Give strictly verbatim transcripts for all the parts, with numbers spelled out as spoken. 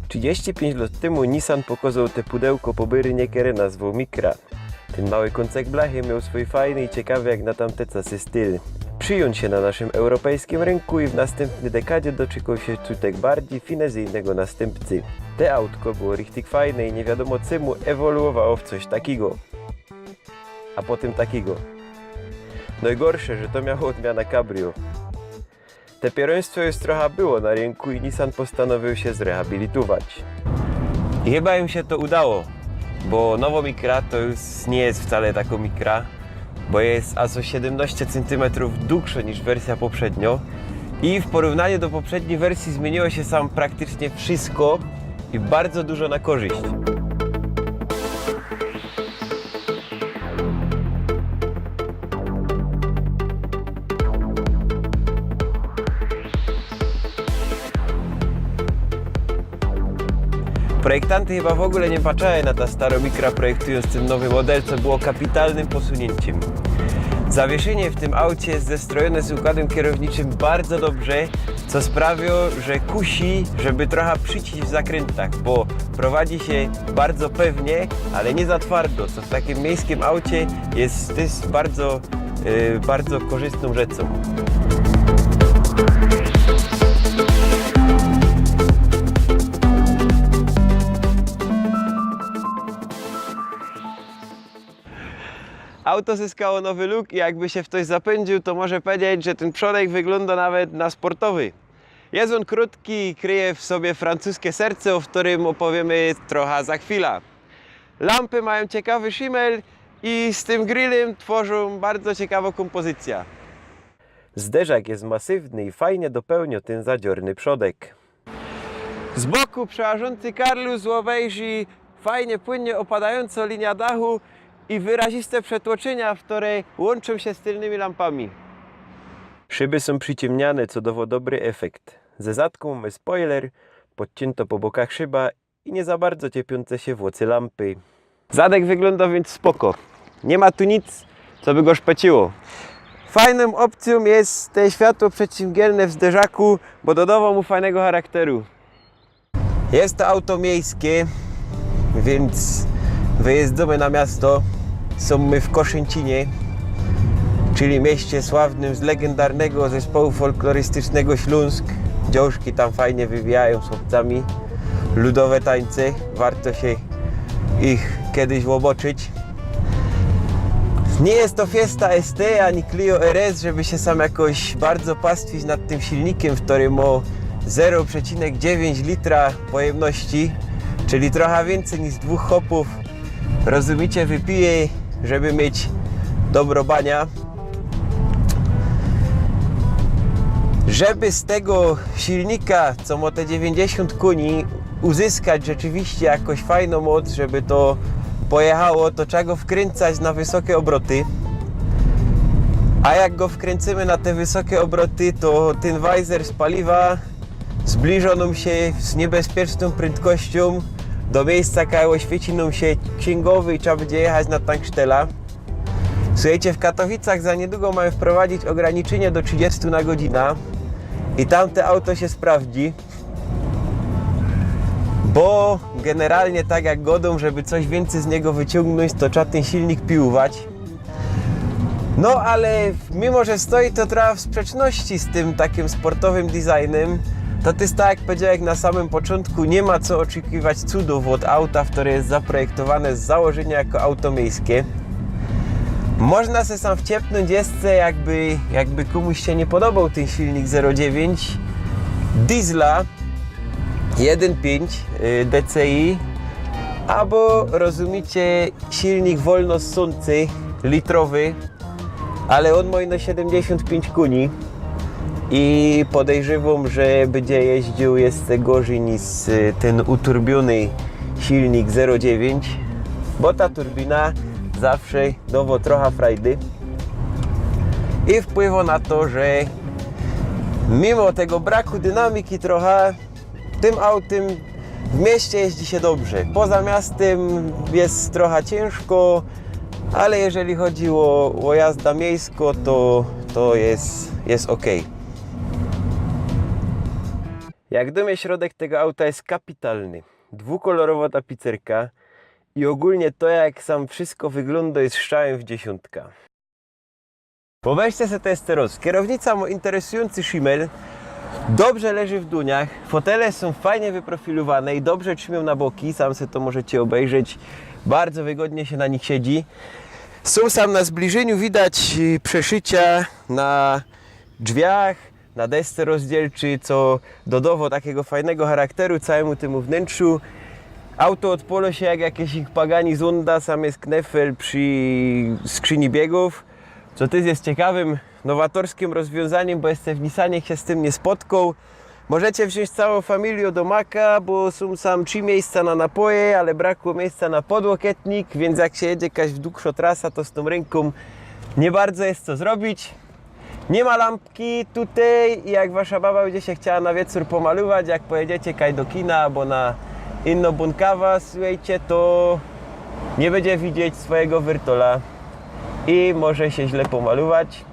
Trzidziści piyńć lŏt tymu Nissan pokŏzoł te pudełko po byry niykere nazwōm Micra. Tyn mały kōncek blachy mioł swōj fajny i ciekawy jak na tamte czasy styl. Przijōn sie na naszym europejskim rynku i w nastympnyj dekadzie doczekŏł sie cutek bardzij finezyjnego nastympcy. Te autko było richtig fajne i niy wiadōmo cymu ewoluowało w coś takigo. A potym takigo. Nojgorsze, że to miało ôdmiana cabrio. Te pierōństwo już trocha było na rynku i Nissan postanowiōł sie zrehabilitować. I chyba im sie to udało, bo nowŏ Micra to już niy jest wcale takŏ Micra, bo jest aż ô siedymnŏście cyntymetrōw dugszŏ niż wersyjŏ poprzedniŏ. I w porównaniu do poprzednij wersji zmiyniło sie sam praktycznie wszysko i bardzo dużo na korzyść. Projektanty chyba w ôgōle niy patrzały na ta starŏ Micra, projektujōnc tyn nowy model, co było kapitalnym posuniynczym. Zawieszynie w tym aucie jest zestrojōne z układym kierowniczym bardzo dobrze, co sprawiŏ, że kusi, żeby trocha przyciś w zakryntach, bo prowadzi sie bardzo pewnie, ale niy za twardo, co w takim miyjskim aucie jest, jest bardzo, yy, bardzo korzystnōm rzeczōm. Auto zyskało nowy look i jakby sie ftoś zapyńdziōł, to może pedzieć, że tyn przodek wyglōndŏ nawet na sportowy. Jest ôn krōtki i kryje w sobie francuske serce, ô ftorym ôpowiymy trocha za chwila. Lampy majōm ciekawy szimel i z tym grillym tworzōm bardzo ciekawõ kōmpozycyjõ. Zderzak jest masywny i fajnie dopełniŏ tyn zadziorny przodek. Z boku przełażōncy karluz ôbejrzi fajnie płynnie ôpadajōncõ liniã dachu i wyraziste przetłoczynia, ftory łōnczōm sie z tylnymi lampami. Szyby sōm prziciymniane, co dŏwŏ dobry efekt. Ze zadku mōmy spoiler, podciynto po bokach szyba i niy za bardzo ciepiōnce sie w ôczy lampy. Zadek wyglōndŏ wiync spoko. Niy ma tu nic, co by go szpeczyło. Fajnōm ôpcyjōm jest te światło przeciymgielne w zderzaku, bo dodŏwŏ mu fajnego charakteru. Jest to auto miyjske, wiync wyjyżdżōmy na miasto. Sōm my w Koszyńcinie, czyli mieście sławnym z legendarnego zespołu folklorystycznego Ślōnsk. Dziołszki tam fajnie wywijajōm z chopcami. Ludowe tańce, warto sie ich kedyś ôboczyć. Niy jest to Fiesta S T ani Clio R S, żeby sie sam jakoś bardzo pastwić nad tym silnikym, ftory mŏ zero przecinek dziewięć litra pojymności, czyli trocha wiyncyj niż dwōch chopōw, rozumicie, wypije, żeby mieć dobrŏ baniŏ. Żeby z tego silnika, co mŏ te dziewiyńćdziesiōnt kōni, uzyskać rzeczywiście jakoś fajnõ moc, żeby to pojechało, to trzeba go wkryncać na wysokie ôbroty. A jak go wkryncymy na te wysokie ôbroty, to tyn wajzer spaliwa zbliżŏ nōm sie z niebezpieczną prędkością do miejsca, kaj ôświyci nōm sie ksiyngowy i trzeba bydzie jechać na tanksztela. Suchejcie, w Katowicach za niydługo majōm wprowadzić ôgraniczynie do trzidziestu na godzinã i tam te auto sie sprawdzi. Bo generalnie tak jak godōm, żeby coś wiyncyj z niego wyciōngnōńć, to trzeba tyn silnik piłōwać. No ale mimo że stoi to trocha w sprzeczności z tym takim sportowym designem, to tyż tak jak powiedziałem na samym poczōntku, niy ma co ôczekiwać cudōw ôd auta, ftory jest zaprojektowane z założynia jako auto miyjske. Można se sam wciepnōńć jeszcze, jakby, jakby kōmuś sie niy podoboł tyn silnik zero dziewięć, diesla jeden pięć, y, D C I, abo, rozumicie, silnik wolno ssōncy, litrowy, ale ôn mŏ ino siedymdziesiōnt piyńć kōni i podejrzywōm, że bydzie jeździōł jeszcze gorzij niż, y, tyn uturbiōny silnik zero dziewięć, bo ta turbina zawsze dŏwŏ trocha frajdy i wpływŏ na to, że mimo tego braku dynamiki trocha, tym autym w mieście jeździ sie dobrze. Poza miastym jest trocha ciynżko, ale jeżeli chodzi ô, ô jazda miejsko, to, to jest, jest okej. Jak dōm, środek tego auta je kapitalny. Dwukolorowŏ tapicerka i ôgōlnie to, jak sam wszystko wyglōndo, je strzałym w dziesiōntka. Wyobraźcie se to jeszcze rŏz. Kierownica mŏ interesujący szimel, dobrze leży w dłōniach, fotele sōm fajnie wyprofilowane i dobrze trzimiōm na boki, sam se to możecie ôbejrzeć, bardzo wygodnie sie na nich siedzi. Sōm sam na zbliżyniu widać, y, przeszycia na drzwiach, na desce rozdzielczy, co dodŏwŏ takigo fajnego charakteru cołkiymu tymu wnyntrzu. Auto ôdpŏlŏ sie jak jakiś pagani z Honda, sam je knefel przi skrzyni biegōw. Co tyż je ciekawym, nowatorskim rozwiōnzaniym, bo jeszcze w Nissanie sie z tym niy spotkoł. Możecie wziōńć cołkõ familijõ do Maka, bo sōm sam trzi miyjsca na napoje, ale brakuje miyjsca na podłokietnik, wiync jak sie jedzie jakaś dugszŏ trasa, to z tōm rynkōm niy bardzo je co zrobić. Niy ma lampki tutej i jak wasza baba bydzie sie chciała na wieczōr pomalować, jak pojedziecie kaj do kina abo na inno bōnkawa, suchejcie, to niy bydzie widzieć swojigo wyrtola i może sie źle pomalować.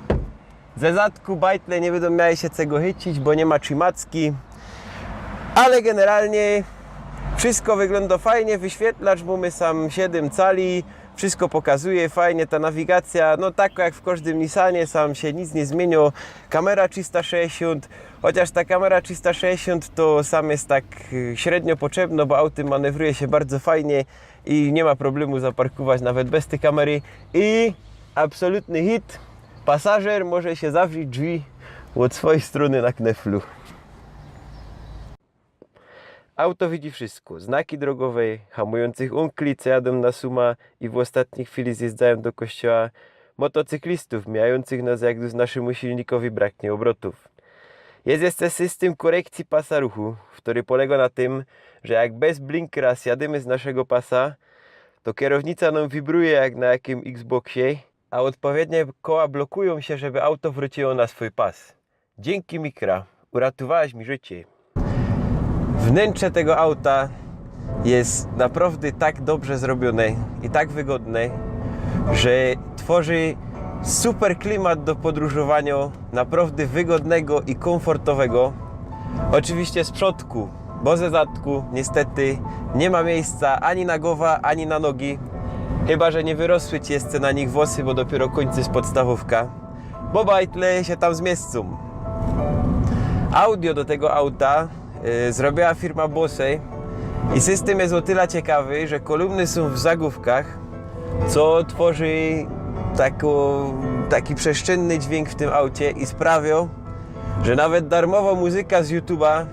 Ze zadku bajtle niy bydōm miały sie czego chycić, bo niy ma trzimacki. Ale generalnie wszystko wyglōndo fajnie, wyświetlacz mōmy sam siedym cali, wszystko pokazuje fajnie, ta nawigacyjŏ, no tak jak w kożdym Nissanie, sam sie nic niy zmiyniŏ. Kamera trzista sześćdziesiōnt, chociŏż ta kamera trzista sześćdziesiōnt to sam je tak, y, średnio potrzebnŏ, bo autym manewruje sie bardzo fajnie i niy ma problemu zaparkować nawet bez tyj kamery. I absolutny hit, pasażer może sie zawrzeć drzwi ôd swojij strōny na kneflu. Auto widzi wszystko. Znaki drogowe, hamujōncych unkli, co jadōm na suma i w ôstatnij chwili zjeżdżajōm do kościoła, motocyklistōw mijajōncych nas, jak już naszymu silnikowi braknie ôbrotōw. Je jeszcze systym korekcyje pasa ruchu, kery polega na tym, że jak bez blinkera zjadymy z naszego pasa, to kierownica nōm wibruje jak na jakim Xboxie, a ôdpowiednie koła blokujōm sie, żeby auto wrōciło na swōj pas. Dziynki, Micra, uratowałaś mi życie. Wnyntrze tego auta je naprŏwdy tak dobrze zrobiōne i tak wygodne, że twŏrzi super klimat do podrōżowaniŏ, naprŏwdy wygodnego i kōmfŏrtowego. Ôczywiście z przodku, bo ze zadku niystety niy ma miyjsca ani na gowa, ani na nogi. Chyba że niy wyrosły ci jeszcze na nich włosy, bo dopiyro kōńczysz podstawōwka. Bo bajtle sie tam zmieszczōm. Audio do tego auta, y, zrobiła firma Bose i systym je ô tela ciekawy, że kolumny sōm w zagłōwkach, co twŏrzi tako, taki przestrzenny dźwiynk w tym aucie i sprawiŏ, że nawet darmowŏ muzyka z YouTube'a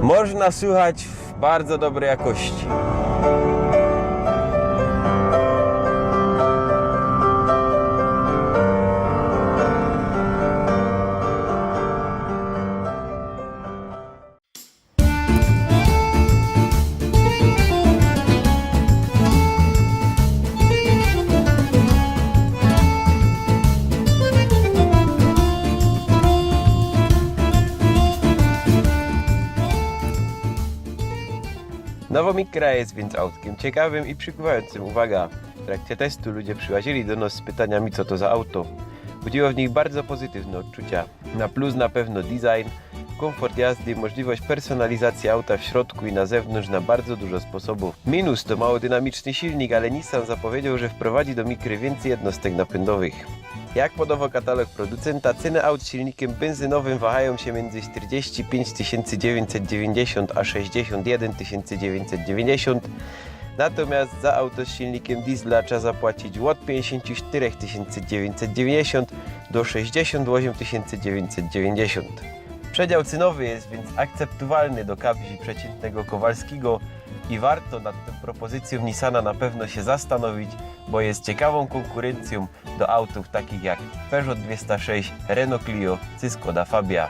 można słuchać w bardzo dobrej jakości. Nowŏ Micra je wiync autkiym ciekawym i przikuwajōncym uwaga. W trakcie testu ludzie przyłaźnili do nos z pytaniami, co to za auto. Budziło w nich bardzo pozytywne ôdczucia. Na plus na pewno design, kōmfort jazdy, możliwość personalizacyje auta w środku i na zewnōntrz na bardzo dużo sposobōw. Minus to mało dynamiczny silnik, ale Nissan zapowiedzioł, że wprowadzi do Micry wiyncyj jednostek napyndowych. Jak podŏwŏ katalog producynta, cyny aut z silnikym bynsynowym wachajōm sie miyndzy sztyrdziści piyńć tysiyncy dziewiyńćset dziewiyńćdziesiōnt a sześćdziesiōnt jedyn tysiyncy dziewiyńćset dziewiyńćdziesiōnt. Natomiast za auto z silnikym diesla trzeba zapłacić ôd piyńćdziesiyncie sztyrech tysiyncy dziewiyńćset dziewiyńćdziesiōnt do sześćdziesiōnt ôziym tysiynce dziewiyńćset dziewiyńćdziesiōnt. Przedział cynowy je wiync akceptowalny do kabzi przeciętnego Kowalskigo i warto nad tōm propozycjōm Nissana na pewno sie zastanowić, bo je ciekawōm kōnkuryncjōm do autōw takich jak Peugeot dwiesta sześć, Renault Clio czy Skoda Fabia.